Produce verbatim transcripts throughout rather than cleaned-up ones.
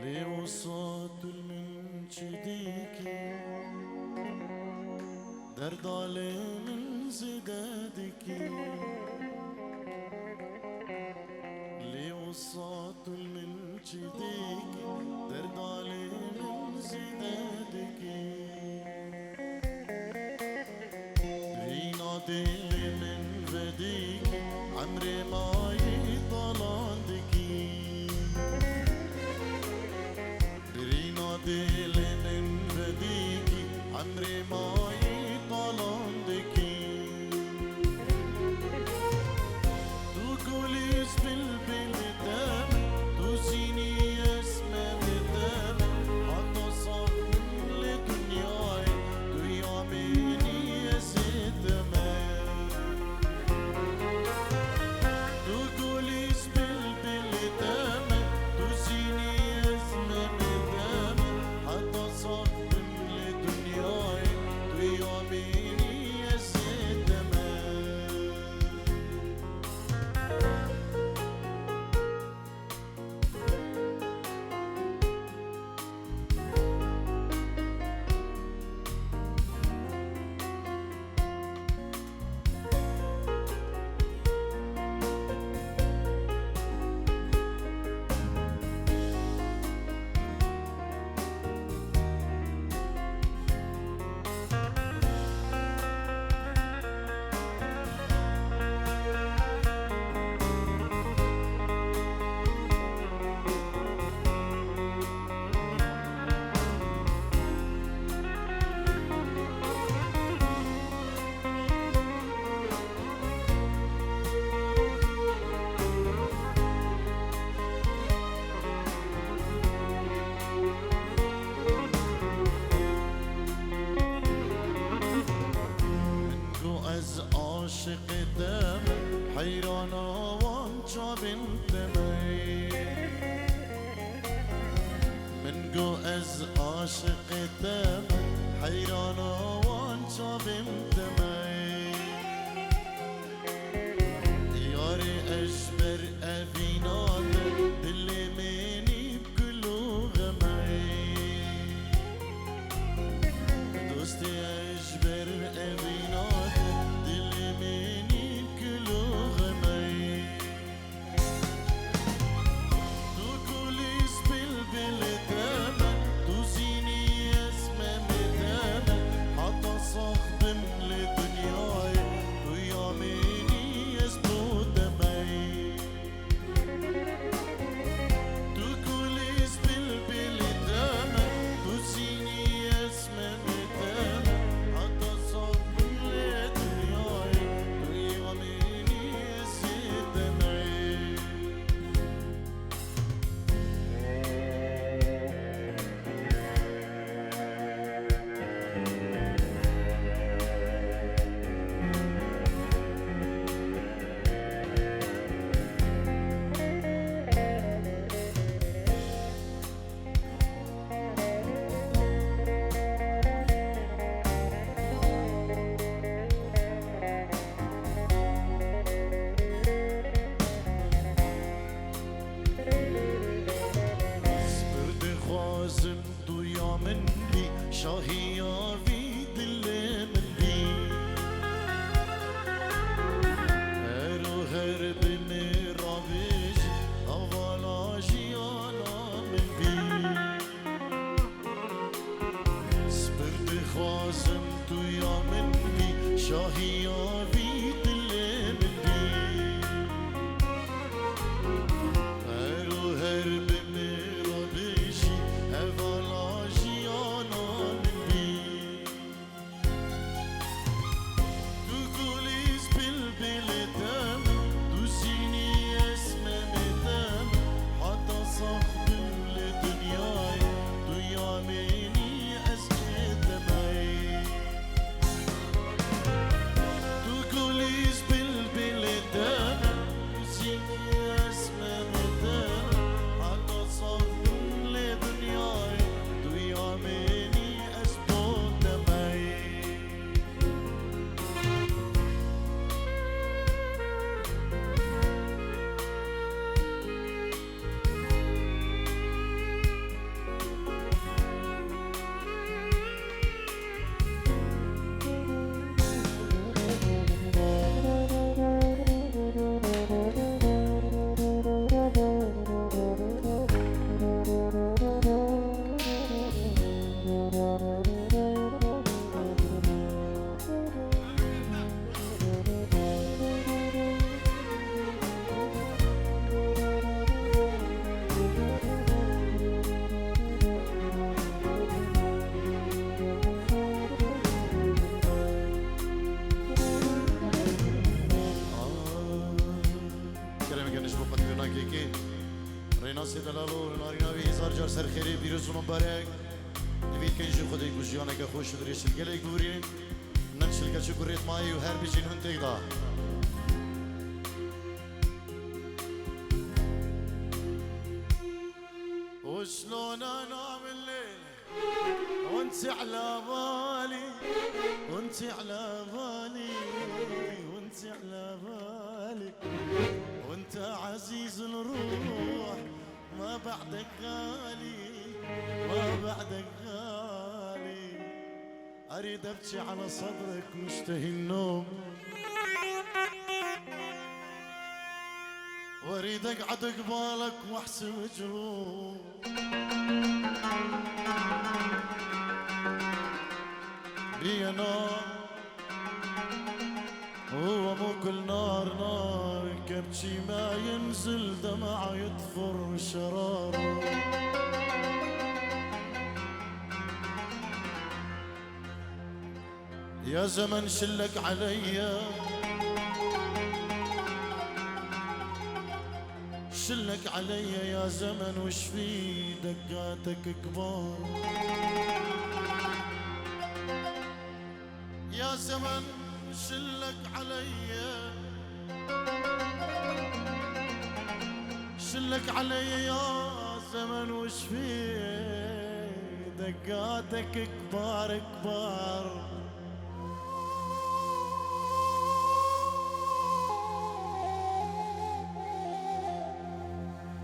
Lê wisa tu li min çi dikî, derda lê min zêde dikî. Lê wisa tu li min çi dikî, derda lê min zêde dikî. Birîna dilê min vedikî, emrê mayî talan dikî. Birîna dilê min vedikî, emrê mayî talan dikî. Tu gulî ez bilbilê te me, tu zînî ez memê te me, heta sax bim li dinyayê, tu ya min î ez ê te me. Tu gulî ez bilbilê te me, tu zînî ez memê te me, heta sax bim li dinyayê, tu ya min î ez ê te me. Min got ez aşiqê te me, heyrana wan çavên te me. Min got ez aşiqê te me, heyrana wan çavên te me. Yarê ez ji ber evîna te, dilê min î bi kul û xem e. Dostê ez ji ber evîna te, dilê min î bi kul û xem e. Tu gulî ez bilbilê te me, tu zînî ez memê te me, heta sax bim li dinyayê, tu ya min î ez bo te me. Tu gulî ez bilbilê te me, tu zînî ez memê te me, heta sax bim li dinyayê, tu ya min î ez ê te me. Spir dixwazim tu ya min bî, şahiya vî dilê min bî. Her û her bi min re bijî, hevala jiyana min bî. Spir dixwazim tu ya min bî, şahiya vî dilê min bî. Her û her bi min re bijî, hevala jiyana min bî. Ji bo qetkirina kekê, Rênasê delal û narîna wî hezar car ser xêrê pîroz û mibarek. Divî dikin ji Xwedê ku jiyaneke xweş û dirêj li gelek bûrî. Nin şilke çi ku rêt mayî û her bijîn hûn têk da. وشلون انام الليل وانت على بالي، وانت على بالي، وانت على بالي، وانت عزيز الروح، ما بعدك غالي، ما بعدك غالي. أريد أبكي على صدرك مشتهي النوم، وأريد أقعد قبالك وأحسب جروح. بيا نار، هو مو كل نار نار، كبشي ما ينزل دمع يطفر شرار. يا زمن شلك عليا، شلك عليا يا زمن، وش في دقاتك كبار. يا زمن شلك عليا، شلك عليا يا زمن، وش في دقاتك كبار كبار.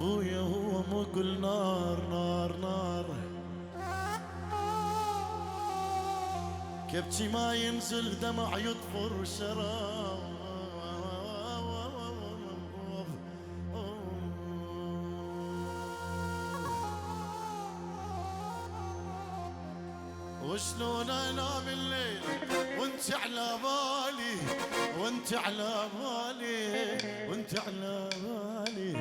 بويا هو مو كل نار نار نار، كبتي ما ينزل دمع يطفر شراب. وشلون انام الليل وانت على بالي، وانت على بالي، وانت على بالي،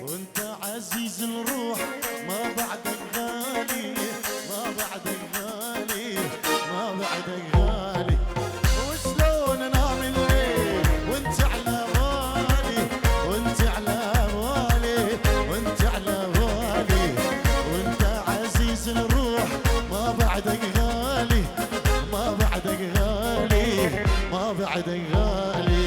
وانت عزيز الروح ما بعدك غالي، ما بعدك غالي، ما بعدك غالي. وشلون انام الليل وانت على بالي، وانت على بالي، وانت على بالي، وانت عزيز الروح ما بعدك غالي، ما بعدك غالي، ما بعدك غالي.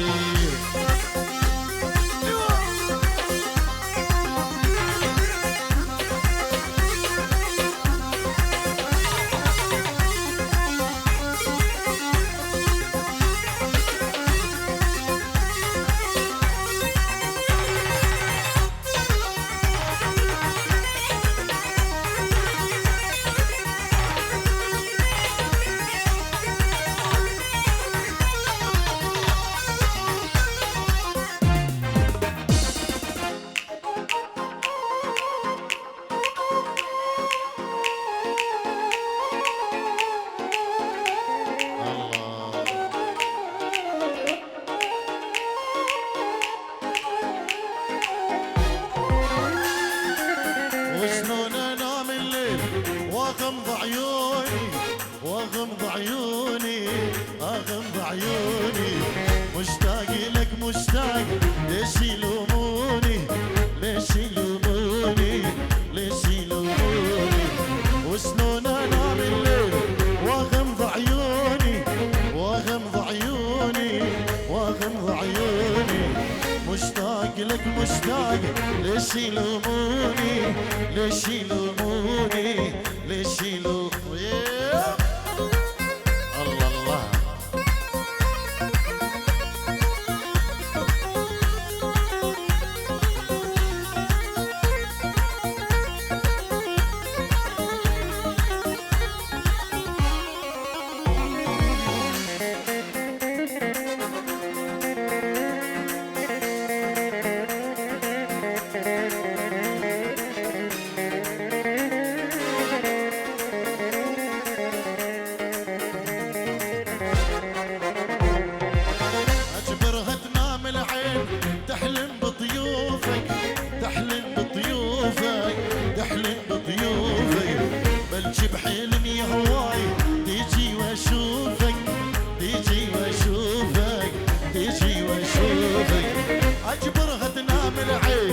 وشلون انام الليل واغمض عيوني، واغمض عيوني، اغمض عيوني، مشتاق لك مشتاق، ليش يلوموني، ليش يلوموني، ليش يلوموني؟ وشلون انام الليل واغمض عيوني، واغمض عيوني، واغمض عيوني، مشتاق لك مشتاق، ليش يلوموني، ليش يلوموني، ليش يلوموني؟ الله الله. أجبرها تنام العين، تحلم بضيوفك، تحلم بضيوفك، تحلم بضيوفك. بلكي بحلم يا هواي تيجي واشوفك، تيجي واشوفك، تيجي واشوفك. أجبرها تنام العين،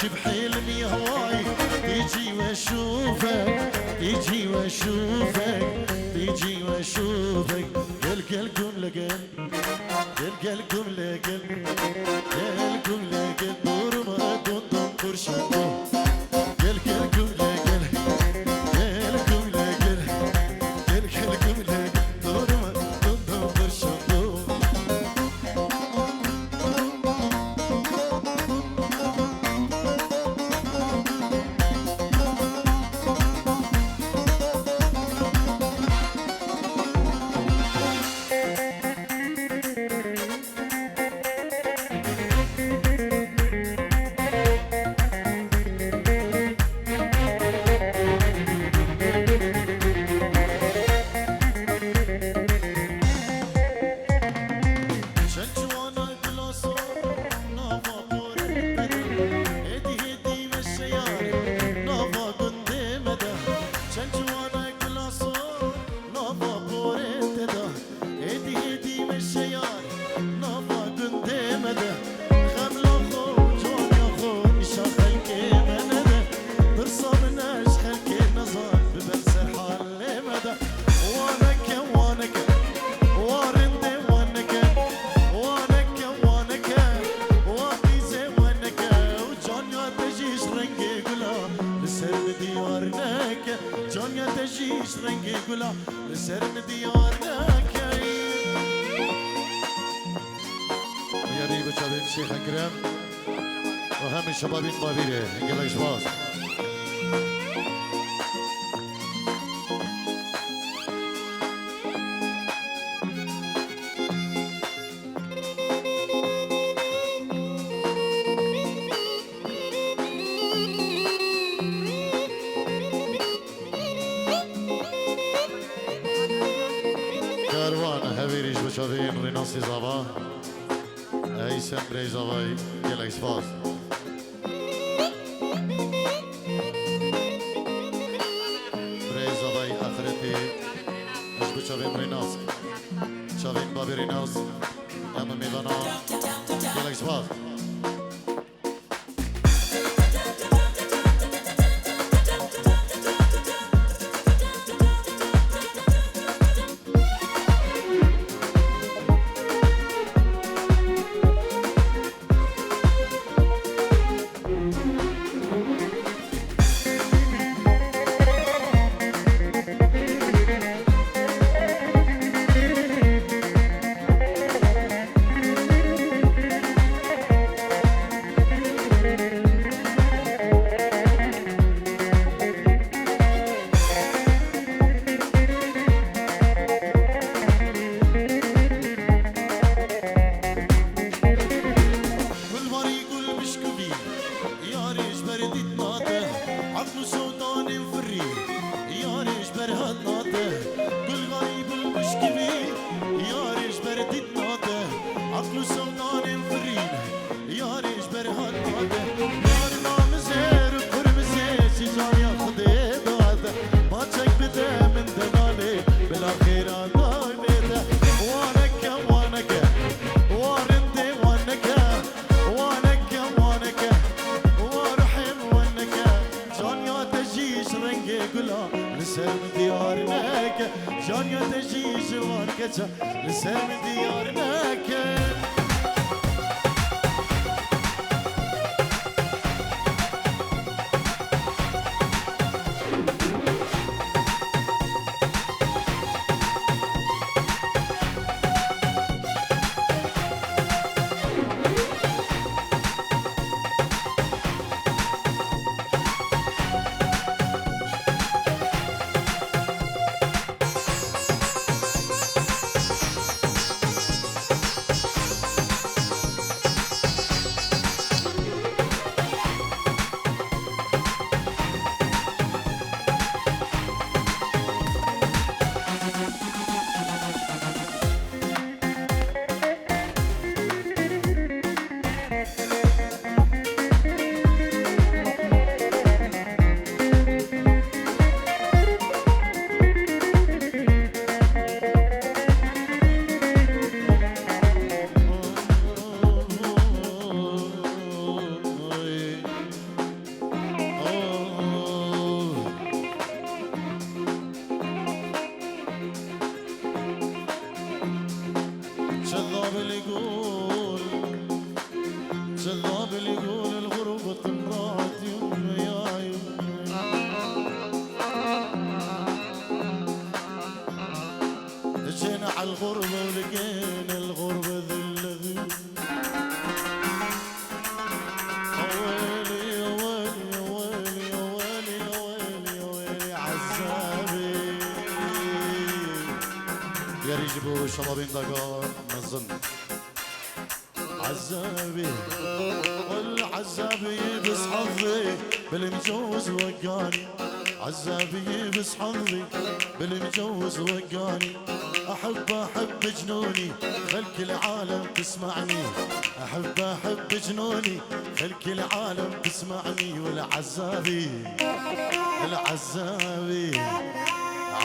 Çi bihêlim yê hewayî, tîcî weş û veng, tîcî weş û veng, tîcî weş û veng. Gel, gel, gum li gel, gel, gel, gum li gel, gel, gum li gel. Durma dun dun kurşun dun. Gel, gel, gum li gel, gel, gum li gel, gel, gel, gum li gel. Durma dun dun kurşun dun. Çend ciwana gula sor, nava porê te de. Hêdî hêdî meşe yar, nava gundê me de. Çend ciwana gula sor, nava porê te de. Hêdî hêdî meşe yar, nava gundê me de. Xemla xwe û caniya xwe nîşa xelkê me nede. Tirsa min e ji xelkê nezan, bibin ser halê me de. Wa neke, wa neke, wa rindê wa neke, wa neke, wa neke, wa qîzê we neke. Û caniya te jî ji rengê gula li ser min diyar neke. Caniya te jî ji rengê gula li ser min diyar neke. Diyarî bi çavên Şêx Ekrem û hemî şebabîn Babîrê. Gelek spas. Kerwan hevîrî ji bo çavên Rênasê Zava. Ey sen birêz Zavayî, gelek spas. Birêz Zavayî axiretî ji bo çavên Rênas. Çavên babê Rênas. Em mêvana. Gelek spas. Gulvarî gul bişkivî, yarê ji ber dîtina te, eql û şewtanên firî, yarê ji ber hatina te. Gulvarî gul bişkivî, yarê ji ber dîtina te, eql û şewtanên firî, yarê ji ber hatina te. Yarima min zêr û qurmizê, çi cariya Xwedê dade. Maçek bide min delalê, bila xêra dayê te. Wa neke, wa neke, wa rindê wa neke. Wa neke, wa neke, wa ruhê min wa neke. Caniya te jî ji rengê gula li ser min diyar neke. Caniya te jî ji van keça li ser min diyar neke. بالقول، جذاب القول الغربة مرات يمي يا يمي. جينا عالغربة ولقينا الغربة ذلة ذل. ويلي، ويلي، ويلي، ويلي، ويلي، ويلي، عذابي. Yarî ji bo şebabên Daga mezin. عذابي، والعذابي بس حظي بالمجوز وقاني. عذابي بس حظي بالمجوز وقاني. أحب، أحب جنوني، خل كل عالم تسمعني. أحب، أحب جنوني، خل كل عالم تسمعني. والعذابي، العذابي،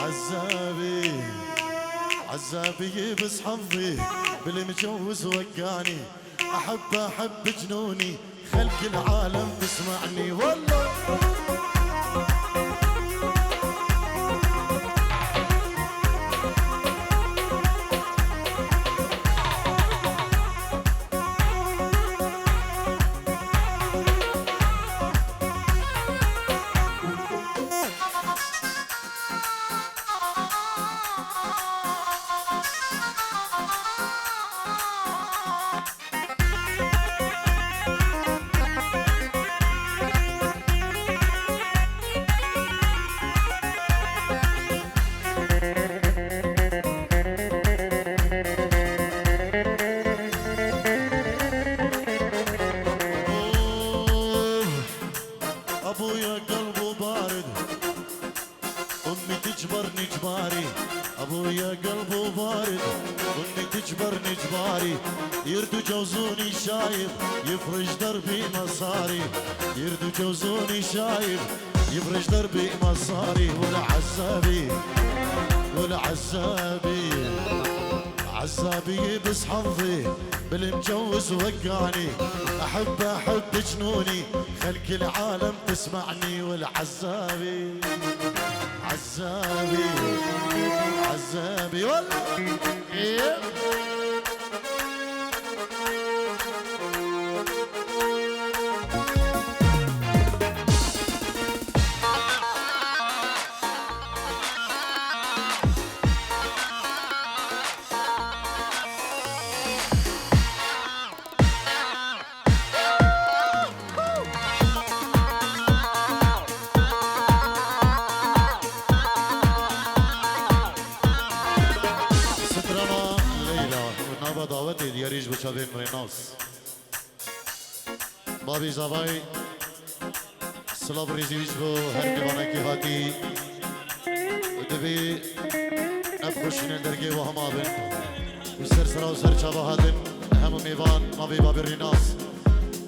عذابي، عذابي بس حظي بالمجوز وقاني. أحب، أحب جنوني، خل كل عالم تسمعني والله. أبويا قلبه بارد، أمي تجبرني جباري. أبويا قلبه بارد، أمي تجبرني جباري. يردو جوزوني شايب، يفرش دربي مصاري. يردو جوزوني شايب، يفرش دربي مصاري. والعذابي، والعذابي، عذابي بس حظي بالمجوز وقاني. أحب، أحب جنوني، خل كل عالم تسمعني. والعذابي، عذابي، عذابي والله. Strana Leyla, nava dawetê diyarî ji bo çavên Rênas. Babî Zavay, silav û rêzî wî ji bo her mêvanekî hatî. Divê ev xweşînên dergê we hema bin. Û ser sera û ser çava hatin hemû mêvan, mavê babî Rênas,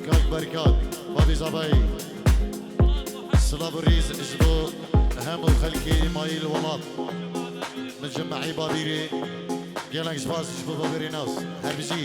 kak Berkat, babî Zavay. Silav û rêz ji bo hemû xelkê mayî li welat. Min ji mehê babîrê gelek spas ji bo babî Rênas. Her bijî.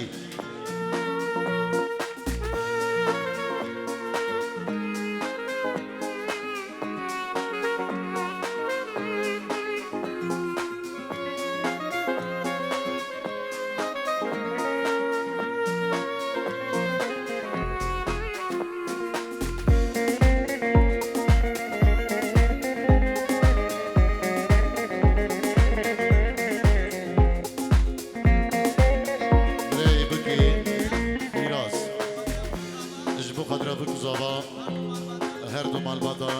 Birayê Bikê Fîraz. Ji bo xatira Bik û Zava, her du malbata,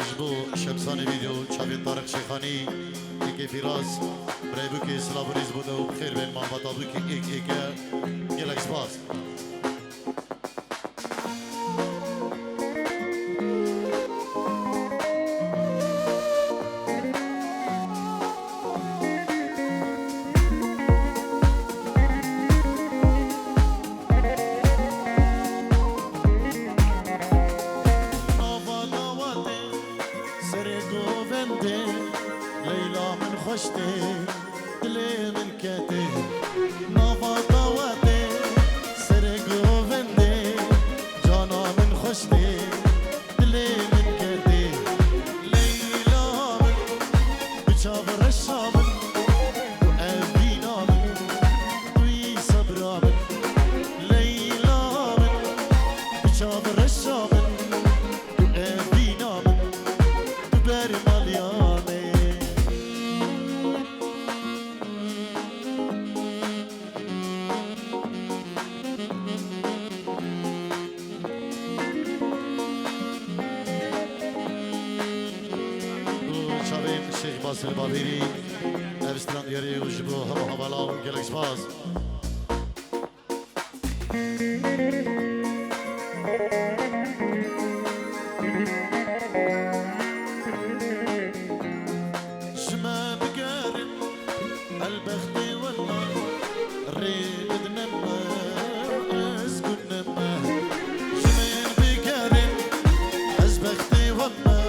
ji bo Şemsanê Vîdyo, çavên Tariq Şêxanî, Bikê Fîraz, birayê Bikê, silav û rêz bo te û bi xêr bên malbata Bikê êk êk e. Gelek spas. Nava dawetê serê govendê, Leyla min xweş tê, dilê min ketê. Nava dawetê serê Li Bavîrî, ev stran diyarî û ji bo hema hevala û gelek spas. Ji me bigerin, elbextê wela, rê bidine me, ez gune me. Ji min bigerin, ez bextê we me,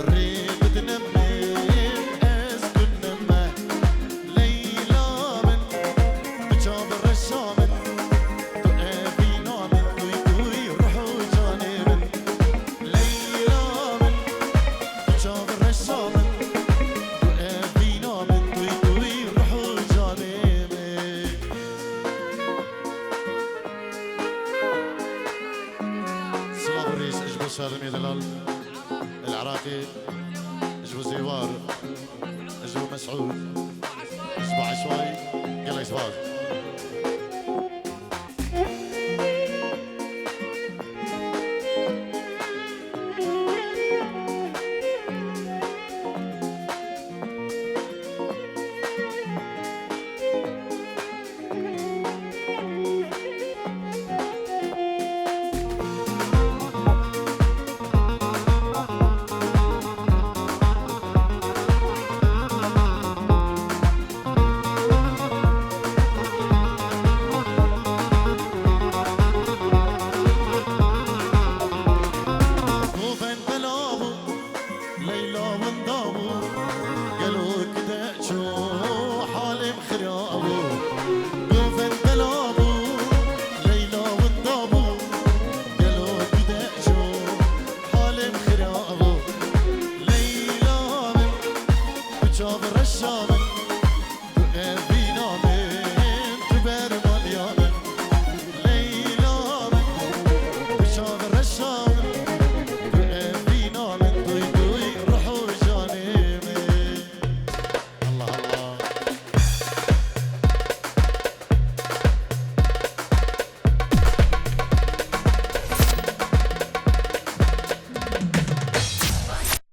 rê bidine me, ez gune me. Leyla min, tu çav reşa min, tu evîna min, tu, tu ruh û canê min. Leyla min, tu çav reşa min, tu evîna min, tu, tu ruh û canê min. Silav û rêz ji bo Salimê Delal, El Iraqî, ji bo Zêwar, ji bo Mesûd, ji bo Eşway, gelek spas.